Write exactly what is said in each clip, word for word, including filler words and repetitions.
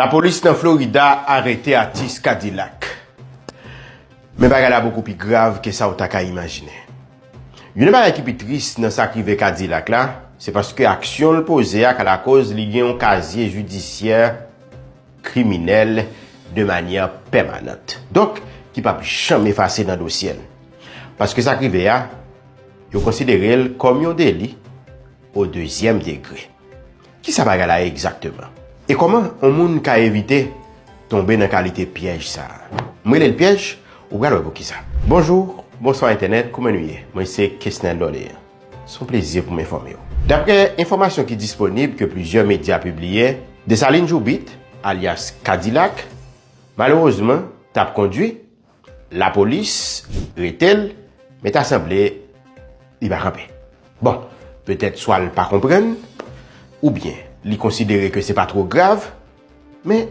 Lapolis nan Florida arete atis Kadilak. Men bagay la bokou pi grav ke sa w ta ka imajine. Youn nan bagay ki pi tris nan sa k rive Kadilak la, se paske aksyon l poze a ka lakoz li gen yon kazye jidisyè kriminèl de manyè pèmanant. Donk, ki p ap janm efase nan dosye l. Paske sa k rive a, yo konsidere l kòm yon deli o dezyèm degre. Kisa bagay la ye egzakteman? E kòman yon moun ka evite tonbe nan kalite pyèj sa a? M rele l pyèj, ou pral wè poukisa. Bonjou, bonswa entènèt, kouman nou ye? Mwen se Kesnel Dorlean. Se yon plezi pou m enfòme w. Daprè enfòmasyon ki disponib ke plizyè medya pibliye, Desalin Joubit, alyas Kadilak, malerezman, t ap kondwi, lapolis rete l, men ta sanble li pa kanpe. Bon, petèt swa l pa konprann, oubyen li konsidere ke se pa twò grav, men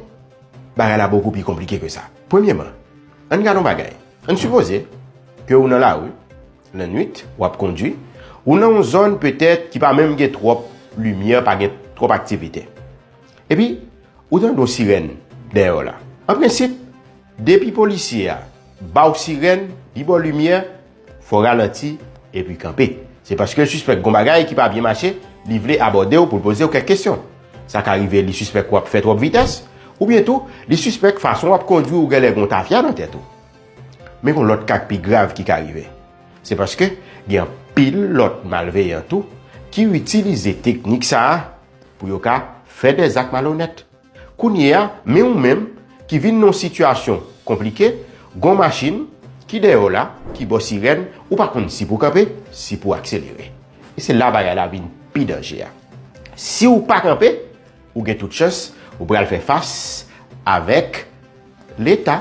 bagay la bokou pi konplike ke sa. Premyeman, ann gade yon bagay. Ann sipoze ke ou nan lari, lannwit, w ap kondwi, ou nan yon zòn petèt ki pa menm gen twòp limyè, pa gen twòp aktivite. Epi, ou tande yon sirèn dèyè w la. An prensip, depi polisye a ba w sirèn, li ba w limyè, fò w ralanti epi kanpe. Se paske l sispèk gon bagay ki pa byen mache, li vle abòde w pou l poze w kèk kesyon. Sa ka rive li sispèk w ap fè twòp vitès, oubyen tou, li sispèk fason w ap kondwi ou genlè gon tafya nan tèt ou. Men gon lòt ka k pi grav ki ka rive. Se paske gen anpil lòt malveyan tou ki itilize teknik sa a pou yo ka fè dè zak malonèt. Kounye a, men ou menm ki vin nan yon sitiyasyon konplike, gon machin ki dèyè w la, ki ba w sirèn, ou pa konn si pou kanpe, si pou akselere. E se la bagay la vin pi danje a. Si w pa kanpe, ou gen tout chans, ou pral fè fas avèk Leta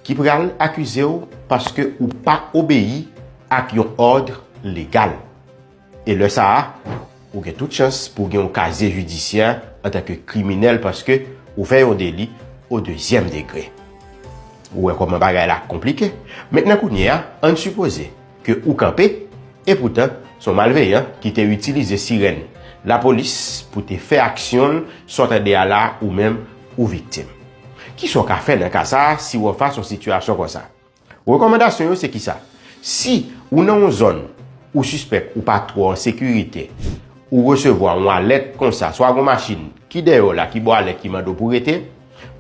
ki pral akize w paske ou pa obeyi ak yon òd legal. E lè sa a, ou gen tout chans pou w gen yon kazye jidisyè antanke kriminèl paske ou fè yon deli o dezyèm degre. Ou wè kòman bagay la konplike. Mentnan kounye a, ann sipoze ke ou kanpe, epoutan, se yon malveyan ki te itilize sirèn lapolis pou te fè aksyon l, sa w tande a la, ou menm, ou viktim. Kisa w ka fè nan ka sa a si w anfas yon sitiyasyon konsa? Rekòmandasyon yo se kisa? Si ou nan yon zòn ou sispèk ou pa twò an sekirite, ou resevwa yon alèt konsa, swa gon machin ki dèyè w la ki ba w alèt ki mande w pou rete,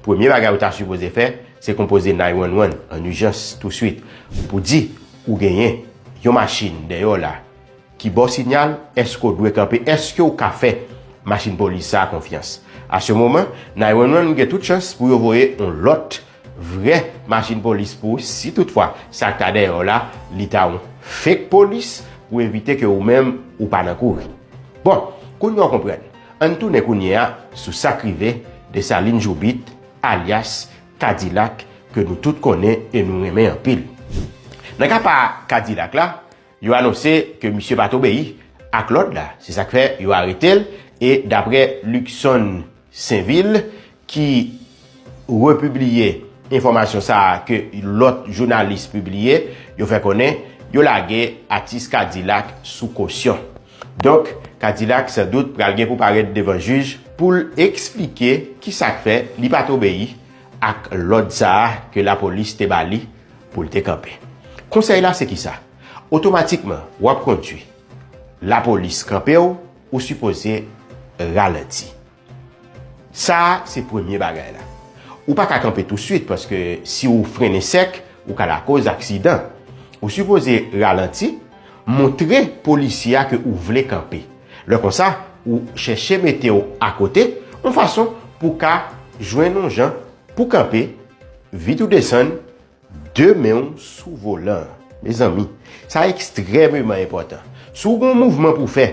premye bagay ou ta sipoze fè, se konpoze nine one one an ijans touswit pou di ou genyen yon machin dèyè w la ki ba w sinyal, èske w dwe kanpe, èske w ka fè machin polis sa a konfyans? A se moman, nine one one gen tout chans pou yo voye yon lòt vrè machin polis pou ou, si toutfwa sa k ta dèyè w la, li ta yon fake polis, pou evite ke ou menm ou pa nan kouri. Bon, kounye a w konprann. Ann tounen kounye a sou sa k rive Desalin Joubit, alyas Kadilak, ke nou tout konnen e nou renmen anpil. Nan ka pa Kadilak la, yo anonse ke misye pa t obeyi ak lòd la. Se sa k fè yo arete l e daprè Luckson Sainvil ki repibliye enfòmasyon sa a ke lòt jounalis pibliye, yo fè konnen yo lage atis Kadilak sou kosyon. Donk, Kadilak sandout pral gen pou parèt devan jij pou l eksplike kisa k fè li pa t obeyi ak lòd sa a ke lapolis te ba li pou l te kanpe. Konsèy la se kisa? Otomatikman, w ap kondwi. Lapolis kanpe w, ou sipoze ralanti. Sa a se premye bagay la. Ou pa ka kanpe touswit paske si w frennen sèk, ou ka lakoz aksidan. Ou sipoze ralanti, montre polisye a ke ou vle kanpe. Lè konsa, ou chèche mete w akote, yon fason pou w ka jwenn yon jan pou kanpe, vit ou desann, de men w sou volan an. Mezanmi, sa ekstrèmeman enpòtan. Si w gen yon mouvman pou w fè,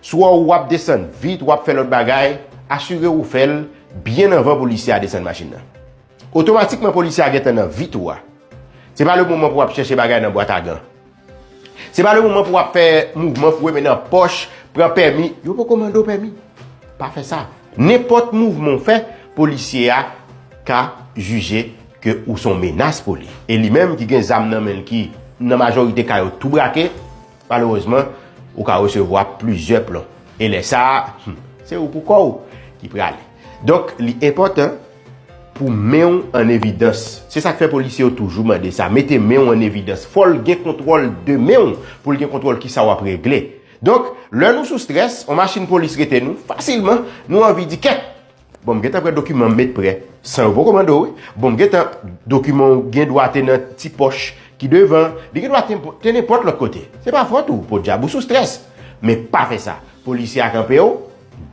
si w wè w ap desann vit, w ap fè lòt bagay, asire w fè l byen anvan polisye a desann machin nan. Otomatikman, polisye a gentan nan vit ou a. Se pa le moman pou w ap chèche bagay nan bwat a gan. Se pa le moman pou w ap fè mouvman foure men nan pòch, pran pèmi. Yo poko mande w pèmi. Pa fè sa. Nenpòt mouvman w fè, polisye a ka jije ke ou se yon menas pou li. E li menm ki gen zam nan men l ki, nan majorite ka yo, tou brake, malerezman, ou ka resevwa plizyè plon. E lè sa a, hmm, se ou pou kò w ki prale. Donk, li enpòtan pou men w an evidans. Se sa k fè polisye yo toujou mande sa. Mete men w an evidans. Fò l gen kontwòl de men w pou l gen kontwòl kisa w ap regle. Donk, lè nou sou strès, yon machin polis rete nou, fasilman, nou anvi di, kèt! Bon, m gentan pran dokiman m met prè, san yo poko mande w, wi. Bon, m gentan, dokiman w gen dwa te nan ti pòch ki devan, li gen dwa te, te nenpòt lòt kote. Se pa fòt ou, podyab, ou sou strès. Men pa fè sa. Polisye a kanpe w,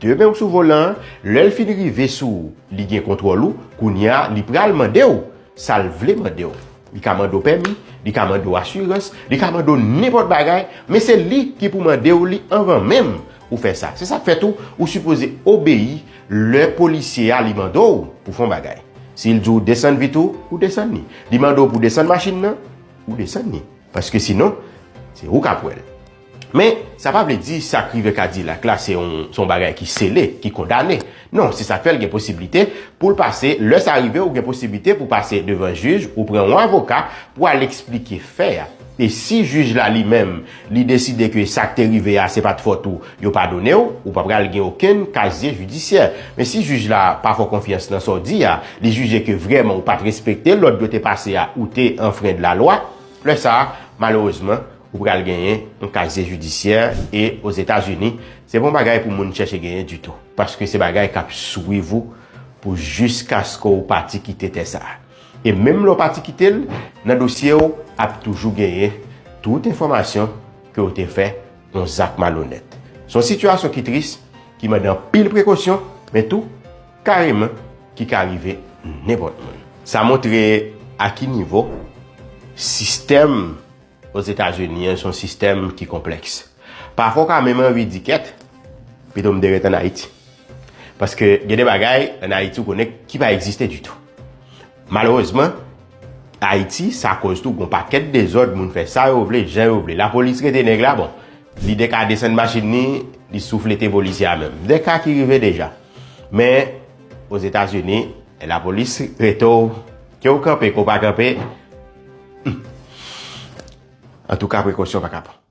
de men w sou volan an, lè l fin rive sou ou, li gen kontwòl ou, kounye a, li pral mande w sa l vle mande w. Li ka mande w pèmi, li ka mande w asirans, li ka mande w nenpòt bagay, men se li ki pou mande w li anvan menm ou fè sa. Se sa k fè tou, ou sipoze obeyi lè polisye a li mande w pou fè yon bagay. Si l di w desann vit ou, ou desann li. Li mande w pou desann machin nan, ou desann li. Paske sinon, se ou k ap wè l. Men, sa pa vle di sa k rive Kadilak la, se yon, se yon bagay ki sele, ki kondane. Non, se sa k fè l gen posiblite pou l pase, lè sa rive, ou gen posiblite pou pase devan jij, ou pran yon avoka pou al eksplike fè a. E si jij la li menm, li deside ke sa k te rive a, se pa t fòt ou, yo padone w, ou pa pral gen okenn kazye jidisyè. Men si jij la pa fè w konfyans nan sa w di a, li jije ke vrèman ou pa t respekte lòd yo te pase a, ou te anfrenn lalwa, lè sa a, malerezman, ou pral genyen yon kazye jidisyè e Ozetazini, se pa yon bagay pou moun chèche genyen ditou. Paske se bagay k ap swiv ou pou jiskaske w pati kite tè sa a. E menm lè w pati kite l, nan dosye w ap toujou genyen tout enfòmasyon ke w te fè yon zak malonèt. Se yon sitiyasyon ki tris, ki mande anpil prekosyon, men tou, kareman, ki ka rive nenpòt moun. Sa montre a ki nivo sistèm Ozetazini an se yon sistèm ki konplèks. Pafwa w ka menm anvi di kèt, pito m te ret ann Ayiti. Paske gen de bagay ann Ayiti ou konnen ki pa egziste ditou. Malerezman, Ayiti, sa koz tou gon pakèt dezòd, moun fè sa yo vle, jan yo vle. Lapolis rete nèg la, bon, li te ka desann machin li, li souflete polisye a menm. De ka ki rive deja. Men, Ozetazini, lapolis rete w, ke w kanpe, ke w pa kanpe, hmm. Antouka, prekosyon pa ka pran.